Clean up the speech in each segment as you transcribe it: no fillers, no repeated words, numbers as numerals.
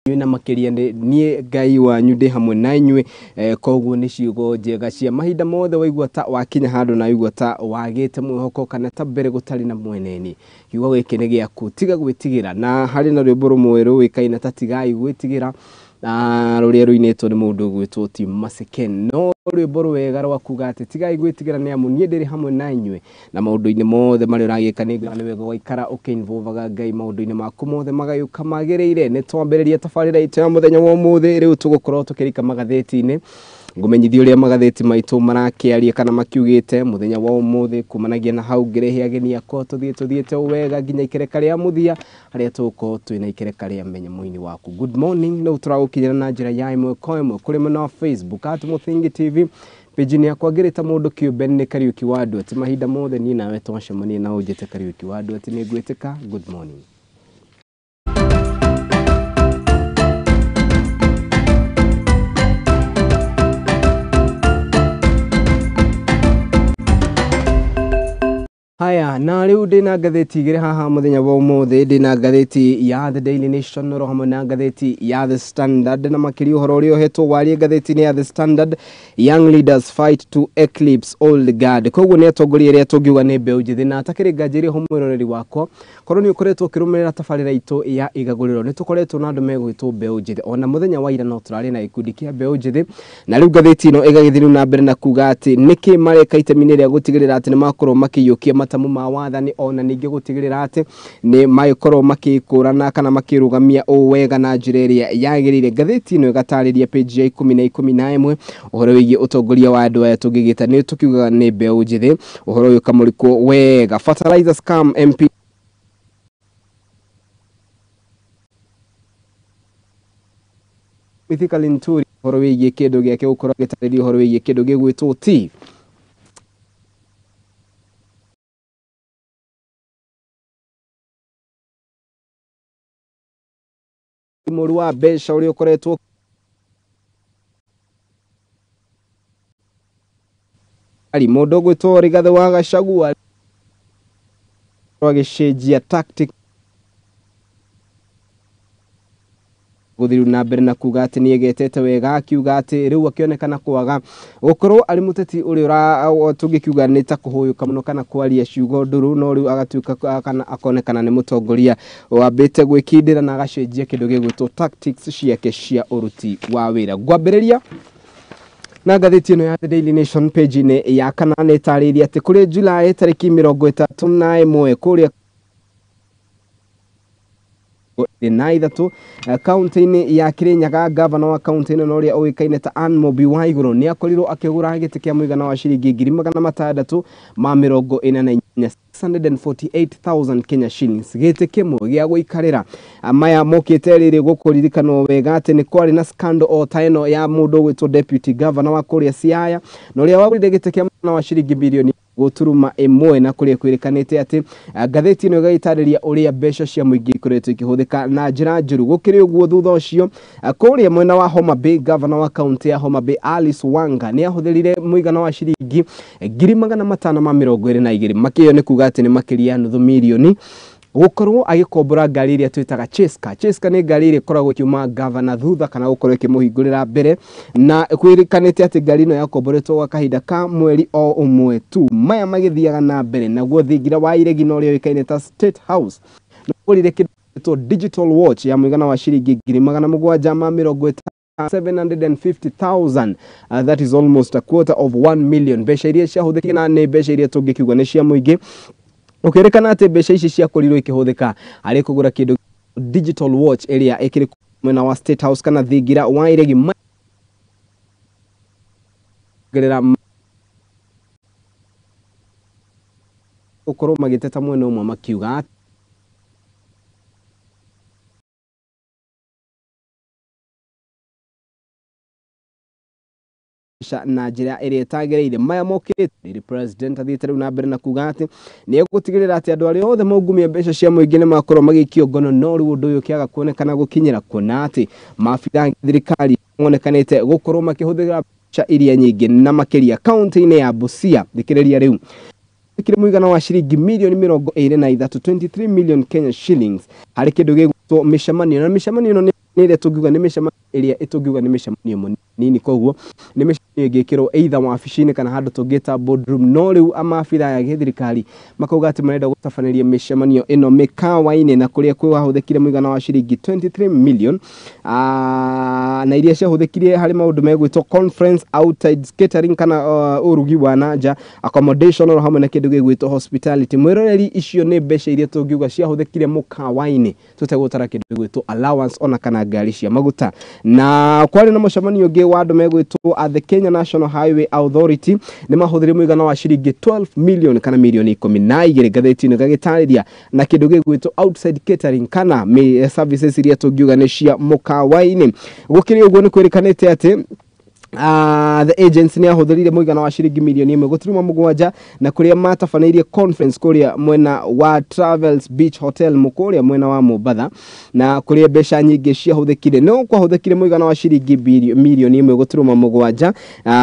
Na makĩria niĩ Ngai wanyu ndĩ hamwe na inyuĩ. Koguo nĩ ciugo njega cia mahinda mothe. Waigua ta wakinya handũ na waigua ta wagĩte mwĩhoko kana ta mbere gũtarĩ na mweneni, kiugo gĩkĩ nĩ gĩaku, tiga gwĩtigĩra. Na harĩ na rwĩmbo rũmwe rũĩkaine ta tigai gwĩtigĩra, na rũrĩa rũinĩtwo nĩ mũndũ ũgwĩtwo Tim Maseken. No rwĩmbo rwega rwa kuga atĩ tigai gwĩtigĩra nĩ amu niĩ ndĩrĩ hamwe na inyuĩ na maũndũ-inĩ mothe marĩa ũragĩka. Nĩ wega gũikara ũkĩ-involvaga Ngai maũndũ-inĩ maku mothe, magagĩũka magĩrĩire. Nĩ twambĩrĩria tabarĩra itũ ya mũthenya wa ũmũthĩ. Rĩu tũgũkorwo tũkĩrika magathĩti-inĩ, ngũmenyithia ũrĩa magathĩti maitũ marakĩaria kana makiugĩte mũthenya wa ũmũthĩ. Kumanagia na hau ngĩrehe ageni akwa, tũthiĩ tũthiĩte wega nginya ikereka rĩa mũthia harĩa tũgũkorwo twĩna ikereka rĩa menya mũini waku. Good morning. Rĩu tũragũkinyĩra na njĩra ya ĩmwe kwa ĩmwe kũrĩ mwena wa Facebook at Mũthingi TV, page-inĩ yakwa ngĩrĩta mũndũ kĩũmbe nĩ Kariũki wa Andũ. Ati mahinda mothe niĩ nawe twacemania na ũnjĩte Kariũki wa Andũ, ati nĩ ngwĩtĩka. Good morning. Haya, na rĩu ndĩna ngathĩti igĩrĩ haha mũthenya wa ũmũthĩ. Ndĩna ngathĩti ya The Daily Nation oro hamwe na ngathĩti ya The Standard. Na makĩria ũhoro ũrĩa ũhetwo warie ngathĩti-inĩ ya The Standard, "Young Leaders Fight to Eclipse Old Guard." Koguo nĩ atongoria arĩa tũngiuga nĩ mbeũ njĩthĩ. Na atakĩrĩ nganja ho, mwĩroreri wakwa, korwo nĩ ũkoretwo ũkĩrũmĩrĩra tabarĩra itũ ya igagũrĩro, nĩ tũkoretwo na andũ megwĩtwo mbeũ njĩthĩ. Ona mũthenya wa ira no tũrarĩ na gĩkundi kĩa mbeũ njĩthĩ. Na rĩu ngathĩti ĩno ĩgagĩthiĩ rĩu na mbere na kuga atĩ nĩkĩ mareka itemi-inĩ rĩa gũtigĩrĩra atĩ nĩ makorwo makĩiyũkia matamu ma wathani, ona ningĩ gũtigĩrĩra atĩ nĩ magĩkorwo makĩkũrana kana makĩrũgamia ũũ wega na njĩra ĩrĩa yagĩrĩire. Ngathĩti ĩno ĩgatarĩria page ya 10 na 11 ũhoro wĩgiĩ ũtongoria wa andũ aya tũngĩgĩta nĩ tũkiugaga nĩ mbeũ njĩthĩ. Ũhoro ũyũ ũkamũrĩkwo wega. Fertilizer scam MP Mithika Linturi, ũhoro wĩgiĩ kĩndũ gĩake gũkorwo agĩtarĩria ũhoro wĩgiĩ kĩndũ gĩgwĩtwo tea. Mũru wa mbeca ũrĩa ũkoretwo ari mũndũ ũgwĩtwo Rigathĩ wa Gachagua agĩcenjia tactic, gũthiĩ na mbere na kuga atĩ nĩ egetete wega, akiuga atĩ rĩu akĩonekana kwaga gũkorwo arĩ mũteti ũrĩa tũngĩkiuga nĩ ta kũhũyũka mũno kana kwaria ciugo ndũrũ, no rĩu agatuĩka kana akonekana nĩ mũtongoria wambĩte gwĩkindĩra na agacenjia kĩndũ gĩgwĩtwo tactics ciake cia ũruti wa wĩra. Ngwambĩrĩria na ngathĩti ĩno ya The Daily Nation, page-inĩ ya kana, nĩ ĩtarĩirie atĩ kũrĩ July tarĩki 31 kũrĩa 23 kaunti-inĩ ya Kirinyaga, gavana wa kaunti ĩno na ũrĩa ũĩkaine ta Anne Mumbi Waiguru nĩ akorirwo akĩgũra gĩtĩ kĩa mũigana wa ciringi 644,000, 648,000 Kenya shillings, gĩtĩ kĩmwe gĩa gũikarĩra. Maya mokĩte rĩrĩ gũkũririkanwo wega atĩ nĩ kwarĩ na scandal o ta ĩno ya mũndũ ũgwĩtwo deputy governor wa kũrĩa Siaya na ũrĩa wagũrire gĩtĩ kĩa mũigana wa ciringi bilioni 1.1, na kũrĩa kwĩrĩkanĩte atĩ ngathĩti ĩno ĩgagĩtarĩria ũrĩa mbeca cia mũingĩ ikoretwo ikĩhũthĩka na njĩra njũru. Gũkĩrĩ ũguo, thutha ũcio kũrĩa mwena wa Homa Bay, governor wa kaunti ya Homa Bay Alice Wanga nĩ ahũthĩrire mũigana wa ciringi 522,000, makĩyo nĩ kuga atĩ nĩ makĩria ya nuthu mirioni, gũkorwo agĩkombora ngari ĩrĩa twĩtaga chase car. Chase car nĩ ngari ĩrĩa ĩkoragwo ĩkiuma gavana thutha kana gũkorwo ĩkĩmũhingũrĩra mbere, na kwĩrĩkanĩte atĩ ngari ĩno yakomboretwo gwa kahinda ka mweri o ũmwe tu. Maya magĩthiaga na mbere, naguo thingira wa iregi na ũrĩa ũĩkaine ta State House nĩgũrire kĩndũ gĩtwo digital watch ya mũigana wa ciringi 750,000, 750,000. That is almost a quarter of 1 million. Mbeca iria ciahũthĩkire na nĩ mbeca iria tũngĩkiuga nĩ cia mũingĩ, ũkĩrĩkana atĩ mbeca ici ciakorirwo ikĩhũthĩka harĩ kũgũra kĩndũ digital watch ĩrĩa ĩkĩrĩ mwena wa State House kana thingira wa iregi gerera gũkorwo magĩteta mwena ũmwe makiuga mbeca na njĩra ĩrĩa ĩtagĩrĩire. Maya mokĩte rĩrĩ president athiĩte rĩu na mbere na kuga atĩ nĩ egũtigĩrĩra atĩ andũ arĩa othe maungumia mbeca cia mũingĩ nĩ makorwo magĩikio ngono, no rĩu ũndũ ũyũ ũkĩaga kuonekana gũkinyĩra, kuona atĩ maabithaa thirikari monekanĩte gũkorwo makĩhũthĩra mbeca iria nyingĩ na makĩria kaunti-inĩ ya Busia. Thikĩrĩria, rĩu kĩrĩ mũigana wa ciringi mirioni 23, 23 million Kenya shillings, harĩ kĩndũ gĩgwĩtwo mĩcemanio, na mĩcemanio ĩno nĩ Nĩ ĩrĩa tũngiuga nĩ mĩcemanio ĩrĩa ĩtũngiuga nĩ mĩcemanio mũnini, koguo nĩ mĩcemanio ĩngĩkĩrwo either wabici-inĩ kana handũ tũngĩta boardroom. No rĩu maabithaa ya gĩthirikari makauga atĩ marenda gũtabanĩria mĩcemanio ĩno mĩkawa-inĩ, na kũrĩa kwahũthĩkire mũigana wa ciringi 23 million, na iria ciahũthĩkire harĩ maũndũ megwĩtwo conference, outside catering kana ũrugi wa nanja, accommodation oro hamwe na kĩndũ gĩgwĩtwo hospitality. Mwĩroreri, icio nĩ mbeca iria tũngiuga ciahũthĩkire mũkawa-inĩ, tũtegũtara kĩndũ gĩgwĩtwo allowance ona kana ngari cia maguta. Na kwarĩ na mũcemanio ũngĩ wa andũ megwĩtwo at the Kenya National Highway Authority, nĩ mahũthĩrire mũigana wa ciringi 12 million kana mirioni 12. Ngathĩti-inĩ gagĩtarĩria na kĩndũ gĩgwĩtwo outside catering kana services iria tũngiuga nĩ cia mũkawa-inĩ. Gũkĩrĩ ũguo, nĩ kwĩrĩkanĩte atĩ the agency nĩ ahũthĩrire mũigana wa ciringi mirioni 1.7, na kũrĩa matabanĩirie conference kũrĩa mwena wa Travels Beach Hotel kũrĩa mwena wa Mombatha, na kũrĩa mbeca nyingĩ ciahũthĩkire. No kwahũthĩkire mũigana wa ciringi mirioni 1.7.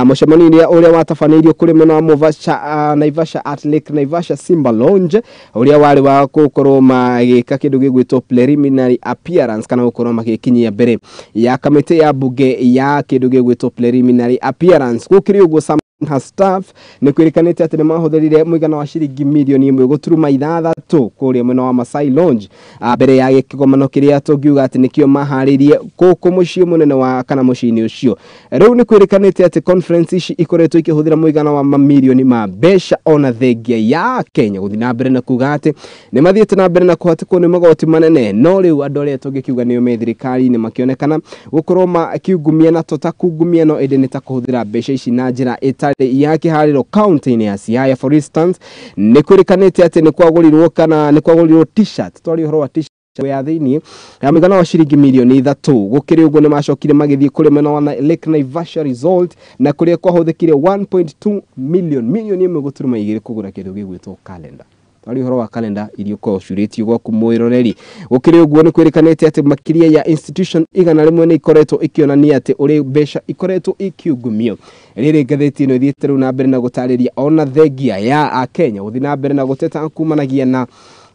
Mũcemanio ũrĩa watabanĩirio kũrĩ mwena wa Mombasa, Naivasha at Lake Naivasha Simba Lounge, ũrĩa warĩ wa gũkorwo magĩka kĩndũ gĩgwĩtwo preliminary appearance kana gũkorwo magĩkinyia mbere ya kamĩtĩ ya bunge ya kĩndũ gĩgwĩtwo preliminary appearance. Gũkĩrĩ ũguo, Sam her staff nĩ kwĩrĩkanĩte atĩ nĩ mahũthĩrire mũigana wa ciringi mirioni 1.6 kũrĩa mwena wa Masai Lounge, mbere ya kĩgomano kĩrĩa tũngiuga atĩ nĩkĩo maharĩirie gũkũ mũciĩ mũnene wa kana mũciĩ-inĩ ũcio. Rĩu nĩ kwĩrĩkanĩte atĩ conference ici ikoretwo ikĩhũthĩra mũigana wa mamirioni ma mbeca, ona thengia ya Kenya gũthiĩ na mbere na kuga atĩ nĩ mathiĩte na mbere na kũhatĩkwo nĩ magoti manene. No rĩu andũ arĩa tũngĩkiuga nĩo me thirikari-inĩ makĩonekana gũkorwo makiungumia, na to ta kungumia, no ĩndĩ nĩ ta kũhũthĩra mbeca ici na njĩra ĩtarĩ ya kĩharĩro. Kaunti-inĩ ya Siaya, for instance, nĩ kwĩrĩkanĩte atĩ nĩ kwagũrirwo kana nĩ kwagũrirwo T-shirt, twari ũhoro wa T-shirt ya thĩiniĩ ya mũigana wa ciringi mirioni 3. Gũkĩrĩ ũguo, nĩ macokire magĩthiĩ kũrĩ mwena wa Lake Naivasha Resort, na kũrĩa kwahũthĩkire 1.2 million, mirioni 1.2, kũgũra kĩndũ gĩgwĩtwo calendar. Twari ũhoro wa kalenda iria ũkoragwo ũcurĩtio gwaku, mwĩroreri. Gũkĩrĩ ũguo, nĩ kwĩrĩkanĩte atĩ makĩria ya institution 100 nĩ ikoretwo ikĩonania atĩ ũrĩ mbeca ikoretwo ikiungumio. Rĩrĩ ngathĩti ĩno ĩthiĩte rĩu na mbere na gũtarĩria, ona thengia ya akenya gũthiĩ na mbere na gũteta kumanagia na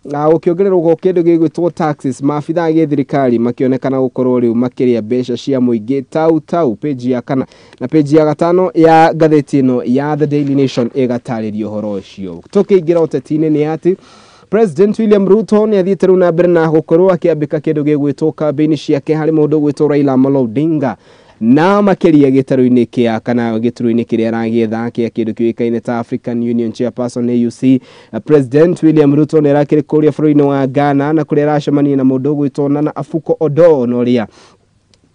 gũkĩongererwo kĩndũ gĩgwĩtwo taxes, maabithaa a gĩthirikari makĩonekana gũkorwo rĩu makĩrĩa mbeca cia mũingĩ tau tau. Page ya kana na page ya gatano ya ngathĩti ĩno ya The Daily Nation ĩgatarĩria ũhoro ũcio. Tũkĩingĩra ũteti-inĩ, nĩ atĩ President William Ruto nĩ athiĩte rĩu na mbere na gũkorwo akĩambĩka kĩndũ gĩgwĩtwo kambĩini ciake harĩ mũndũ ũgwĩtwo Raila Amolo Odinga, na makĩria gĩtarũ-inĩ kĩa kana gĩturwa-inĩ kĩrĩa aragĩetha kĩa kĩndũ kĩũĩkaine ta African Union Chairperson, AUC. President William Ruto nĩ arakĩrĩ kũrĩa bũrũri-inĩ wa Ghana, na kũrĩa aracemania na mũndũ ũgwĩtwo Nana Akufo-Addo, na ũrĩa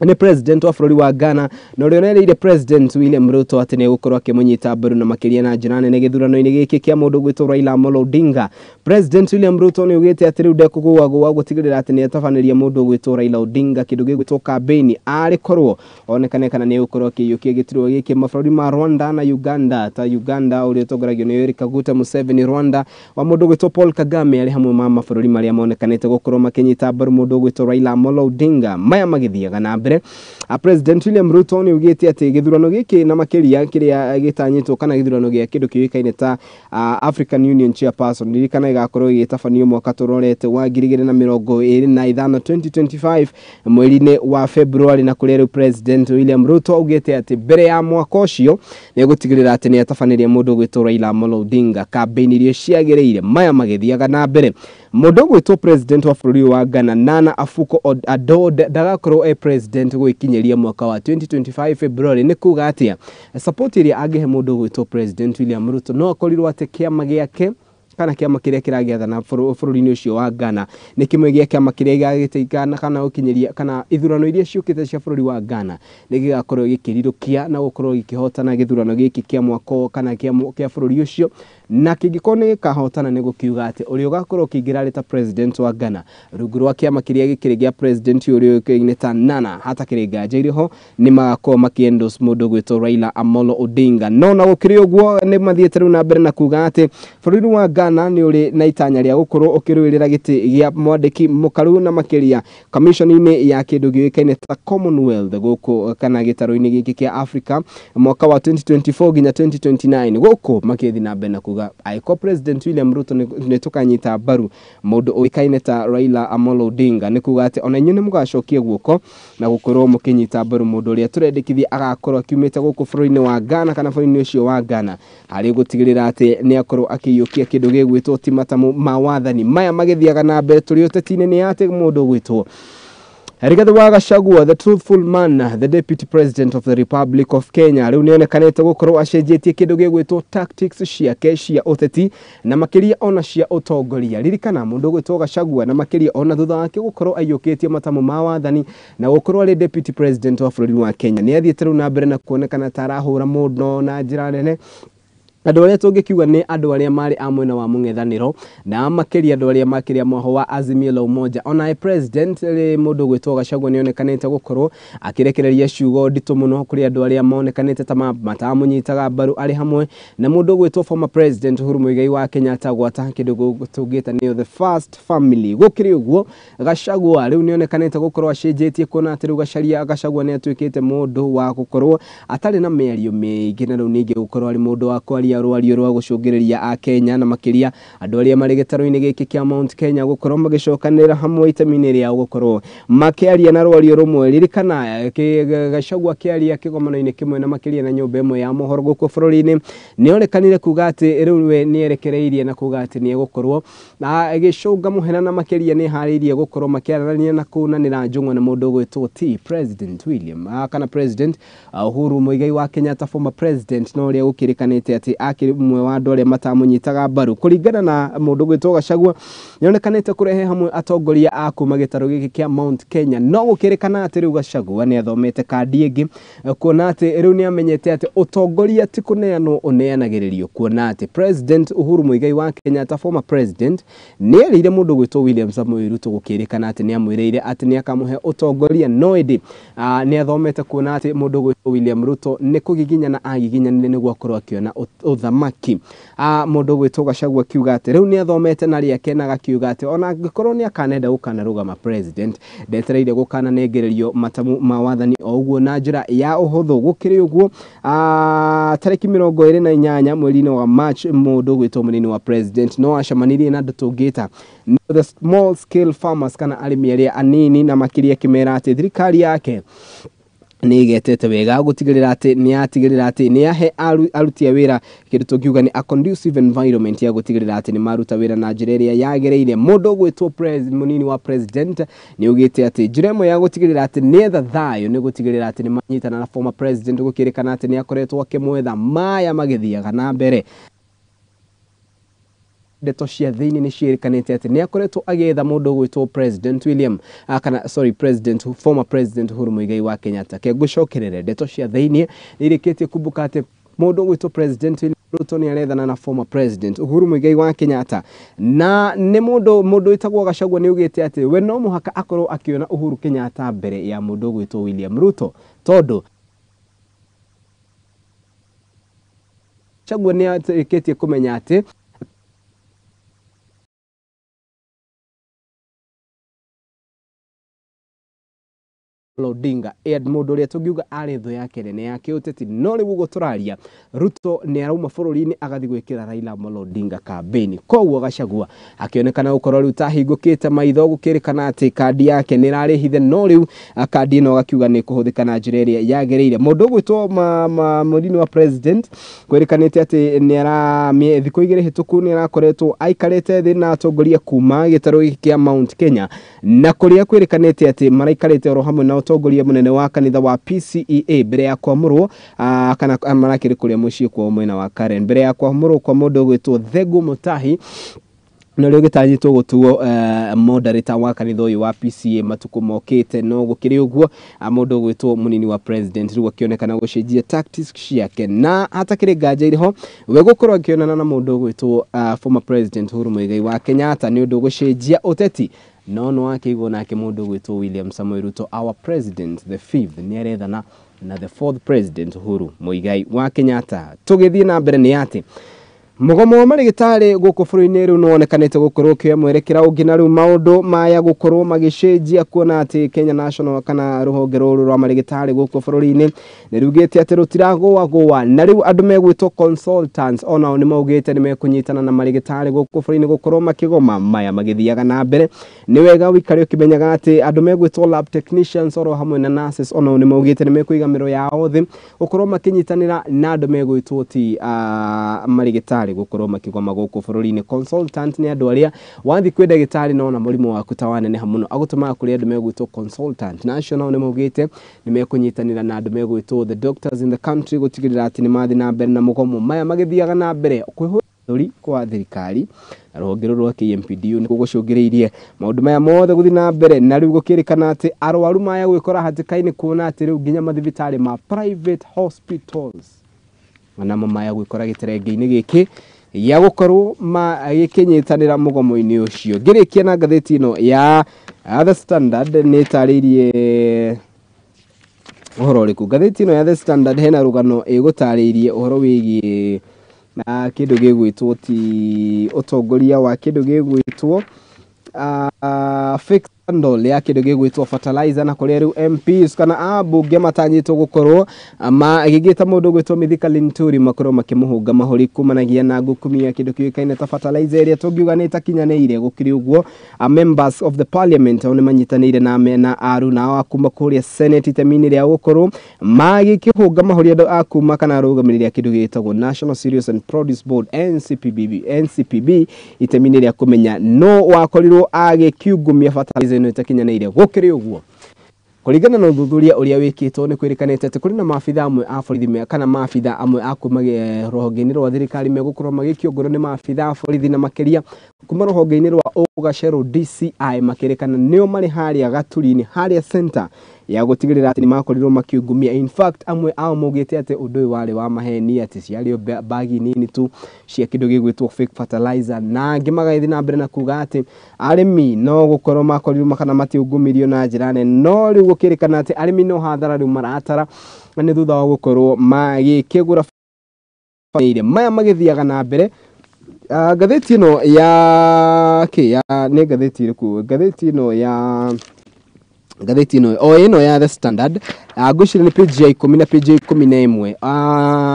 nĩ president wa bũrũri wa Ghana, na ũrĩa ũrerĩire President William Ruto atĩ nĩ egũkorwo akĩmũnyita mbaru na makĩria na njĩra nene gĩthurano-inĩ gĩkĩ kĩa mũndũ ũgwĩtwo Raila Amolo Odinga. President William Ruto nĩ augĩte atĩ rĩu ndekũgũagũa gũtigĩrĩra atĩ nĩ atabanĩria mũndũ ũgwĩtwo Raila Odinga kĩndũ gĩgwĩtwo campaign, arĩ korwo onekane kana nĩ egũkorwo akĩiyũkia gĩturwa gĩkĩ. Mabũrũri ma Rwanda na Uganda, ta Uganda ũrĩa ũtongoragio nĩ Yoweri Kaguta Museveni, Rwanda wa mũndũ ũgwĩtwo Paul Kagame, arĩ hamwe ma mabũrũri marĩa monekanĩte gũkorwo makĩnyita mbaru mũndũ ũgwĩtwo Raila Amolo Odinga. Maya magĩthiaga na mbere, President William Ruto nĩ augĩte atĩ gĩthurano gĩkĩ, na makĩria kĩrĩa gĩtanyĩtwo kana gĩthurano gĩa kĩndũ kĩũĩkaine ta African Union Chairperson, ririkana gĩgakorwo gĩgĩtabanio mwaka tũrorete wa 2025, 2025, mweri-inĩ wa February, na kũrĩa rĩu President William Ruto augĩte atĩ mbere ya mwaka ũcio nĩ egũtigĩrĩra atĩ nĩ atabanĩria mũndũ ũgwĩtwo Raila Amolo Odinga campaign iria ciagĩrĩire. Maya magĩthiaga na mbere, mũndũ ũgwĩtwo president wa bũrũri wa Ghana Nana Akufo-Addo ndagakorwo e president gũgĩkinyĩria mwaka wa 2025 February. Nĩ kuga atĩa? Support ĩrĩa angĩhe mũndũ ũgwĩtwo President William Ruto, no akorirwo atĩ kĩama gĩake kana kĩama kĩrĩa kĩragĩathana bũrũri-inĩ ũcio wa Ghana nĩ kĩmwe gĩa kĩama kĩrĩa gĩgagĩteithia kana gũkinyĩria kana ithurano iria ciũkĩte cia bũrũri wa Ghana nĩ gĩgakorwo gĩkĩrirũkia na gũkorwo gĩkĩhotana gĩthurano gĩkĩ kĩa mwaka kana kĩa bũrũri ũcio. Na kĩngĩkorwo nĩ gĩkahotana, nĩ gũkiuga atĩ ũrĩa ũgakorwo ũkĩingĩra arĩ ta president wa Ghana rungu rwa kĩama kĩrĩa gĩkĩrĩ gĩa president ũrĩa ũĩkaine ta Nana, hatakĩrĩ nganja irĩ ho nĩ magakorwo makĩ-endorse mũndũ ũgwĩtwo Raila Amolo Odinga. No na gũkĩrĩ ũguo, nĩ mathiĩte rĩu na mbere na kuga atĩ bũrũri wa Ghana nĩ ũrĩ na itanya rĩa gũkorwo ũkĩrũĩrĩra gĩtĩ gĩa mwandĩki mũkaru, na makĩria commission-inĩ ya kĩndũ gĩũĩkaine ta Commonwealth gũkũ kana gĩtarũ-inĩ gĩkĩ kĩa Africa mwaka wa 2024 nginya 2029, gũkũ makĩthiĩ na mbere na kuga kuga angĩkorwo President William Ruto nĩ tũkanyita mbaru mũndũ ũĩkaine ta Raila Amolo Odinga, nĩ kuga atĩ ona inyuĩ nĩ mũgacokia guoko na gũkorwo mũkĩnyita mbaru mũndũ ũrĩa tũrendekithia agakorwo akiumĩte gũkũ bũrũri-inĩ wa Ghana kana bũrũri-inĩ ũcio wa Ghana, harĩ gũtigĩrĩra atĩ nĩ akorwo akĩiyũkia kĩndũ gĩgwĩtwo ti matamu ma wathani maya magĩthiaga na mbere tũrĩ ũteti-inĩ. Nĩ atĩ mũndũ ũgwĩtwo Rigathi wa Gachagua, the truthful man, the deputy president of the Republic of Kenya, rĩu nĩonekanĩte gũkorwo acenjetie kĩndũ gĩgwĩtwo tactics ciake cia ũteti na makĩria ona cia ũtongoria. Ririkana mũndũ ũgwĩtwo Gachagua, na makĩria ona thutha wake gũkorwo aiyũkĩtie matamu ma wathani na gũkorwo arĩ deputy president wa bũrũri wa Kenya, nĩ athiĩte rĩu na mbere na kuonekana ta arahũra mũno na njĩra nene andũ arĩa tũngĩkiuga nĩ andũ arĩa marĩ a mwena wa mũng'ethanĩro, na makĩria andũ arĩa makĩria mwaho wa Azimio la Umoja. Onaye president rĩ, mũndũ ũgwĩtwo Gachagua nĩonekanĩte gũkorwo akĩrekereria ciugo nditũ mũno kũrĩ andũ arĩa monekanĩte ta matamũnyitaga mbaru, arĩ hamwe na mũndũ ũgwĩtwo former president Uhuru Muigai wa Kenyatta, gwata kĩndũ tũngĩta nĩyo the first family. Gũkĩrĩ ũguo, Gachagua rĩu nĩonekanĩte gũkorwo acenjetie, kuona atĩ rĩu Gachagua nĩ atuĩkĩte mũndũ wa gũkorwo atarĩ na mĩario mĩingĩ, na rĩu ningĩ gũkorwo arĩ mũndũ wa kwaria rwario rwa gũcũngĩrĩria a Kenya na makĩria andũ arĩa marĩ gĩtarũ-inĩ gĩkĩ kĩa Mount Kenya gũkorwo magĩcokanĩrĩra hamwe itemi-inĩ rĩao gũkorwo makĩaria na rwario rũmwe. Ririkana Gachagua akĩaria kĩgomano-inĩ kĩmwe na makĩria na nyũmba ĩmwe ya mohoro gũkũ bũrũri-inĩ, nĩonekanire kuga atĩ rĩu we nĩerekereirie na kuga atĩ nĩegũkorwo agĩcũnga mũhera, na makĩria nĩharĩirie gũkorwo makĩaranĩria na kũnanĩra njũng'wa na mũndũ ũgwĩtwo T President William kana President Uhuru Muigai wa Kenyatta, former president, no ũrĩa gũkĩrĩkanĩte atĩ akĩrĩ ũmwe wa andũ arĩa matamũnyitaga mbaru. Kũringana na mũndũ ũgwĩtwo Gachagua, nĩonekanĩte kũrehe hamwe atongoria a kuma gĩtarũ gĩkĩ kĩa Mount Kenya, no gũkĩrĩkana atĩ rĩu Gachagua nĩ athomete kandi ĩngĩ, kuona atĩ rĩu nĩ amenyete atĩ ũtongoria ti kũneanwo ũneanagĩrĩrio, kuona atĩ President Uhuru Muigai wa Kenyatta, former president, nĩ erĩire mũndũ ũgwĩtwo William Samoei Ruto, gũkĩrĩkana atĩ nĩ amwĩrĩire atĩ nĩ akamũhe ũtongoria, no ĩndĩ nĩ athomete kuona atĩ mũndũ ũgwĩtwo William Ruto nĩ kũgiginyana agiginyanire nĩguo akorwo akĩona ũthamaki. Mũndũ ũgwĩtwo Gachagua akiuga atĩ rĩu nĩ athomete na rĩake, na agakiuga atĩ ona angĩkorwo nĩ akanenda gũkanarũgama president, ndetereire gũkananengererio matamu ma wathani o ũguo na njĩra ya ũhũthũ. Gũkĩrĩ ũguo, tarĩki 28 mweri-inĩ wa March, mũndũ ũgwĩtwo mũnini wa president no acemanirie na andũ tũngĩta the small scale farmers kana arĩmi arĩa anini, na makĩria akĩmera atĩ thirikari yake nĩ ĩgetete wega gũtigĩrĩra atĩ nĩ yatigĩrĩra atĩ nĩ yahe aruti a wĩra kĩndũ tũngiuga nĩ a conducive environment ya gũtigĩrĩra atĩ nĩ maruta wĩra na njĩra ĩrĩa yagĩrĩire. Mũndũ ũgwĩtwo mũnini wa president nĩ augĩte atĩ njĩra ĩmwe ya gũtigĩrĩra atĩ nĩ etha thayũ nĩ gũtigĩrĩra atĩ nĩ manyitana na former president, gũkĩrĩkana atĩ nĩ akoretwo akĩmwetha maya magĩthiaga na mbere. Ndeto cia thĩinĩ nĩ ciĩrĩkanĩte atĩ nĩ akoretwo agĩetha mũndũ ũgwĩtwo President William kana sorry, President, former President Uhuru Muigai wa Kenyatta. Ke ngũcokerere, ndeto cia thĩinĩ nĩ irĩkĩtie kumbuka atĩ mũndũ ũgwĩtwo President William Ruto nĩ arethana na former President Uhuru Muigai wa Kenyatta, na nĩ mũndũ wĩtagwo Gachagua nĩ augĩte atĩ we no mũhaka akorwo akĩona Uhuru Kenyatta mbere ya mũndũ ũgwĩtwo William Ruto, tondũ Gachagua nĩ arĩkĩtie kũmenya atĩ Odinga mũndũ ũrĩa tũngiuga arĩ thũ yake nene ya kĩũteti, no rĩu ũguo tũraria Ruto nĩ arauma bũrũri-inĩ agathiĩ gwĩkĩra Raila Amolo Odinga kambĩni. Koguo Gachagua akĩonekana gũkorwo rĩu tahingũkĩte maitho, gũkĩrĩkana atĩ kandi yake nĩ ĩrarĩ hithe, no rĩu kandi ĩno agakiuga nĩ ĩkũhũthĩka na njĩra ĩrĩa yagĩrĩire. Mũndũ ũgwĩtwo mũnini wa president kwĩrĩkanĩte atĩ nĩ ara thikũ 2 hĩtũku nĩ arakoretwo aikarĩte thĩ na atongoria kuma gĩtarũ gĩkĩ kĩa Mount Kenya, na kũrĩa kwĩrĩkanĩte atĩ maraikarĩte oro hamwe na ũtongoria mũnene wa kanitha wa PCEA mbere ya kwamũrwo kana marakĩrĩ kũrĩa mũciĩ kwao mwena wa Karen, mbere ya kwamũrwo kwa mũndũ ũgwĩtwo Thegu Mutahi, na ũrĩa ũgĩtanyĩtwo gũtuo moderator wa kanitha ũyũ wa PCA matukũ mokĩte. No gũkĩrĩ ũguo, mũndũ ũgwĩtwo mũnini wa president rĩu akĩonekana gũcenjia tactics ciake, na hatakĩrĩ nganja irĩ ho we gũkorwo akĩonana na mũndũ ũgwĩtwo former President Uhuru Muigai wa Kenyatta nĩ ũndũ gũcenjia ũteti. No no akĩigwo nake mũndũ ũgwĩtwo William Samoei Ruto, our president the fifth, nĩ arethana na the fourth president Uhuru Muigai wa Kenyatta. Tũgĩthiĩ na mbere nĩ atĩ Mũgomo wa marĩgĩtarĩ gũkũ bũrũri-inĩ rĩu nĩwonekanĩte gũkorwo ũkĩoya mwerekera ũngĩ, na rĩu maũndũ maya gũkorwo magĩcenjia, kuona atĩ Kenya National kana rũhonge rũrũ rwa marĩgĩtarĩ gũkũ bũrũri-inĩ nĩ rugĩte atĩ rũtiragũagũa, na rĩu andũ megwĩtwo consultants onao nĩ maugĩte nĩ mekũnyitana na marĩgĩtarĩ gũkũ bũrũri-inĩ gũkorwo makĩgoma. Maya magĩthiaga na mbere, nĩ wega wĩikare ũkĩmenyaga atĩ andũ megwĩtwo lab technicians oro hamwe na nurses onao nĩ maugĩte nĩ mekũiga mĩro yao thĩ gũkorwo makĩnyitanĩra na andũ megwĩtwo ti marĩgĩtarĩ gũkorwo makĩgoma gũkũ bũrũri-inĩ. Consultant nĩ andũ arĩa wathiĩ kwĩ ndagĩtarĩ nona mũrimũ waku ta waneneha mũno, agũtũmaga kũrĩ andũ megwĩtwo consultant, na acio nao nĩ maugĩte nĩ mekũnyitanĩra na andũ megwĩtwo the doctors in the country gũtigĩrĩra atĩ nĩ mathiĩ na mbere na mũgomo. Maya magĩthiaga na mbere, kwĩhũthĩra kwa thirikari na rũhonge rũrũ rwa KMPDU nĩkuo gũcũngĩrĩirie maũndũ maya mothe gũthiĩ na mbere, na rĩu gũkĩrĩkana atĩ arwaru maya gwĩkora hatĩka-inĩ, kuona atĩ rĩu nginya mathibitarĩ ma private hospitals namo maya gwĩkora gĩterenge-inĩ gĩkĩ gĩa gũkorwo magĩkĩnyitanĩra mũgomo-inĩ ũcio. Ngĩrĩkia na ngathĩti ĩno ya The Standard, nĩ ĩtarĩirie ũhoro ũrĩkũ? Ngathĩti ĩno ya The Standard hena rũgano ĩgũtarĩirie ũhoro wĩgiĩ na kĩndũ gĩgwĩtwo ti ũtongoria wa kĩndũ gĩgwĩtwo fake scandal ya kĩndũ gĩgwĩtwo fertilizer, na kũrĩa rĩu MPs kana ambunge matanyĩtwo gũkorwo magĩgĩta mũndũ ũgwĩtwo Mithika Linturi makorwo makĩmũhũnga mahũri kumanagia na ngukumia kĩndũ kĩũĩkaine ta fertilizer ĩrĩa tũngiuga nĩ ĩtakinyanĩire. Gũkĩrĩ ũguo, members of the parliament ao nĩ manyitanĩire na mena aru nao a kuma kũrĩa Senate itemi-inĩ rĩa gũkorwo magĩkĩhũnga mahũri andũ a kuma kana arũgamĩrĩri a kĩndũ gĩtagwo National Cereals and Produce Board NCPB itemi-inĩ rĩa kũmenya no wakorirwo agĩkiungumia fertilizer ĩno ĩtakinyanĩire. Gũkĩrĩ ũguo, kũringana na ũthuthuria ũrĩa wĩkĩtwo, nĩ kwĩrĩkanĩte atĩ kũrĩ na maabitha amwe a borithi kana maabitha amwe a kuma rũhonge-inĩ rwa thirikari megũkorwo magĩkio ngoro nĩ maabitha a borithi, na makĩria kuma rũhonge-inĩ rwa Ũgacerũ DCI, makĩrĩkana nĩo marĩ harĩa gaturi-inĩ harĩa center ya gũtigĩrĩra atĩ nĩ makorirwo makiungumia. In fact, amwe ao maugĩte atĩ ũndũ ũyũ warĩ wa maheni, atĩ ciarĩ o bagi nini tu cia kĩndũ gĩgwĩtwo fake fertilizer, na angĩ magathiĩ na mbere na kuga atĩ arĩmi no gũkorwo makorirwo kana matiungumirio na njĩra nene. No rĩu gũkĩrĩkana atĩ arĩmi no hathara rĩu maratara nĩ thutha wa gũkorwo magĩkĩgũra. Maya magĩthiaga na mbere, ngathĩti ĩno ya kĩ ya nĩ ngathĩti ĩrĩkũ? Ngathĩti ĩno ya ngathĩti ĩno o ĩno ya The Standard, ngwĩciria nĩ page ya 10 na page ya 11,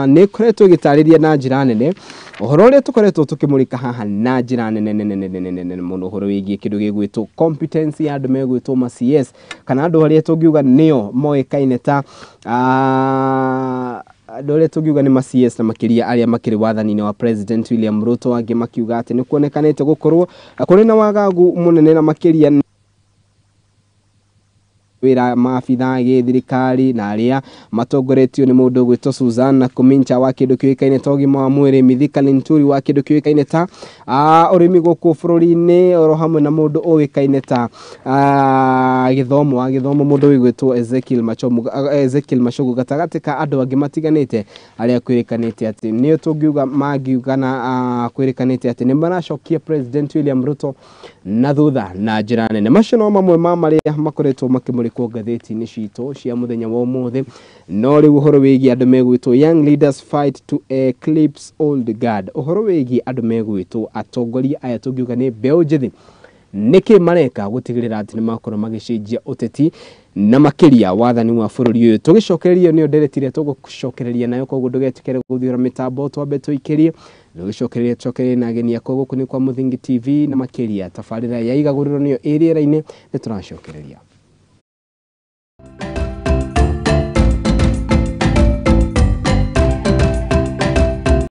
nĩ ĩkoretwo ĩgĩtarĩria na njĩra nene ũhoro ũrĩa tũkoretwo tũkĩmũrĩka haha na njĩra nene nene nene nene nene mũno, ũhoro wĩgiĩ kĩndũ gĩgwĩtwo competence ya andũ megwĩtwo ma CS kana andũ arĩa tũngiuga nĩo moĩkaine ta andũ arĩa tũngiuga nĩ ma CS, na makĩria arĩa makĩrĩ wathani-inĩ wa President William Ruto. Angĩ makiuga atĩ nĩ kuonekanĩte gũkorwo kũrĩ na wagagu mũnene, na makĩria wĩra maabitha a gĩthirikari na arĩa matongoretio nĩ mũndũ ũgwĩtwo Susan Komincha wa kĩndũ kĩũĩkaine ta ũgima wa mwĩrĩ, Mithika Linturi wa kĩndũ kĩũĩkaine ta ũrĩmi gũkũ bũrũri-inĩ, oro hamwe na mũndũ ũĩkaine ta gĩthomo wa gĩthomo, mũndũ ũgwĩtwo Ezekiel Machogu, Ezekiel Machogu, gatagatĩ ka andũ angĩ matiganĩte arĩa kwĩrĩkanĩte atĩ nĩo tũngiuga mangiuga na kwĩrĩkanĩte atĩ nĩ maracokia President William Ruto na thutha na njĩra nene. Macio no mamwe ma marĩa makoretwo makĩmũrĩkwo ngathĩti-inĩ citũ cia mũthenya wa ũmũthĩ. No rĩu ũhoro wĩgiĩ andũ megwĩtwo "Young Leaders Fight to Eclipse Old Guard", ũhoro wĩgiĩ andũ megwĩtwo atongoria aya tũngiuga nĩ mbeũ njĩthĩ, nĩkĩ mareka gũtigĩrĩra atĩ nĩ makorwo magĩcenjia ũteti na makĩria wathani wa bũrũri ũyũ, tũgĩcokereria nĩyo ndereti ĩrĩa tũgũcokereria nayo. Koguo ndũgetĩkĩre gũthiũra mĩtambo, twambe tũikĩrie, tũgĩcokereria tũcokererie na ageni akwa. Gũkũ nĩ kwa Mũthingi TV, na makĩria tabarĩra ya Igagũrĩro nĩyo ĩ rĩera-inĩ, nĩ tũracokereria.